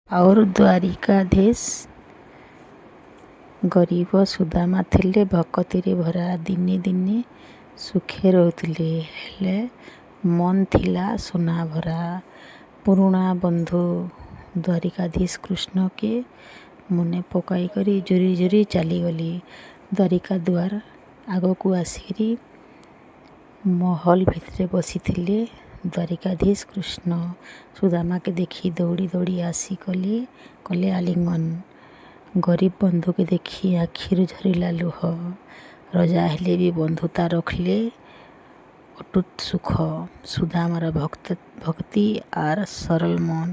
ଔର୍ ଦ୍ୱାରିକାଧୀଶ। ଗରିବ ସୁଦାମା ଥିଲେ ଭକତିରେ ଭରା। ଦିନେ ଦିନେ ସୁଖେ ରହୁଥିଲେ, ହେଲେ ମନ୍ ଥିଲା ସୁନା ଭରା। ପୁରୁଣା ବନ୍ଧୁ ଦ୍ୱାରିକାଧୀଶ କୃଷ୍ଣକେ ମନେ ପକାଇ କରି ଝୁରି ଝୁରି ଚାଲିଗଲେ। ଦ୍ୱାରିକା ଦ୍ୱାର ଆଗକୁ ଆସିକିରି ମହଲ ଭିତରେ ବସିଥିଲେ ଦ୍ୱାରିକାଧୀଶ କୃଷ୍ଣ। ସୁଦାମାକେ ଦେଖି ଦୌଡ଼ି ଦୌଡ଼ି ଆସି କଲେ ଆଲିଙ୍ଗନ। ଗରିବ ବନ୍ଧୁକେ ଦେଖି ଆଖିରୁ ଝରିଲା ଲୁହ। ରଜା ହେଲେ ବି ବନ୍ଧୁତା ରଖିଲେ ଅଟୁଟ ସୁଖ। ସୁଦାମାର ଭକ୍ତି ଆର୍ ସରଳ ମନ,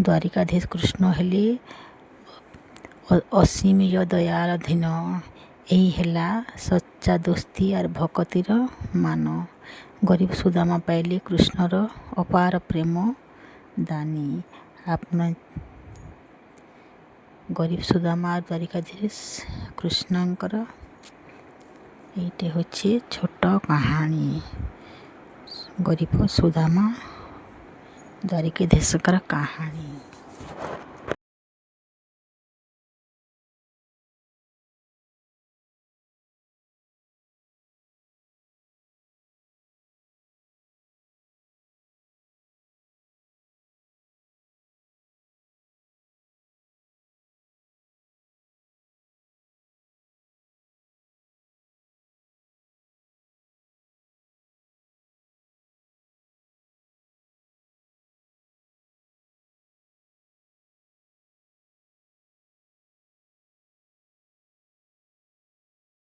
ଦ୍ୱାରିକାଧୀଶ କୃଷ୍ଣ ହେଲେ ଅସୀମୀୟ ଦୟାର ଧନ। ଏହି ହେଲା ସଚ୍ଚା ଦୋସ୍ତି ଆର୍ ଭକତିର ମାନ। ଗରିବ ସୁଦାମା ପାଇଲେ କୃଷ୍ଣର ଅପାର ପ୍ରେମ ଦାନୀ। ଆପଣ ଗରିବ ସୁଦାମା ଦ୍ୱାରିକାଧୀଶ କୃଷ୍ଣଙ୍କର ଏଇଟି ହେଉଛି ଛୋଟ କାହାଣୀ, ଗରିବ ସୁଦାମା ଦ୍ୱାରିକାଧୀଶଙ୍କର କାହାଣୀ।